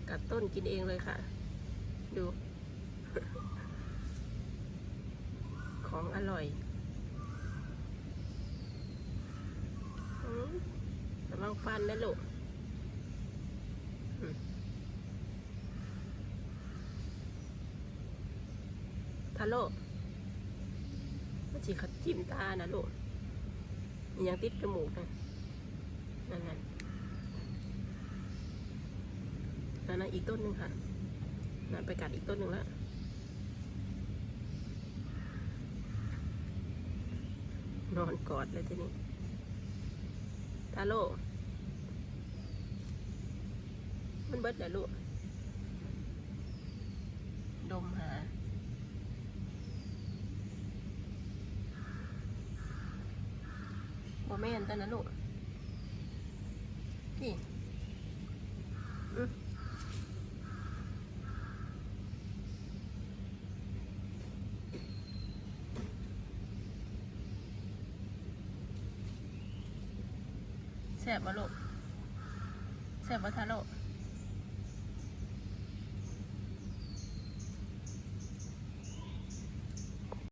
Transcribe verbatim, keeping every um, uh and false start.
กัดต้นกินเองเลยค่ะ ดู ของอร่อย อืม ระวังฟันนะลูก อืม ทาโร่มันสิขัดจิ้มตานะลูก อิหยังติดจมูกนะ นั่นนั่นนั่นนะ อีกต้นหนึ่งค่ะ นั่นไปกัดอีกต้นหนึ่งแล้ว นอนกอดเลยทีนี้ ทาโร่ มันเบิดแล้วลูก ดมหา บ่แม่นตัวนั้นลูก นี่ อืม แซ่บบ่ลูก แซ่บบ่ทาโร่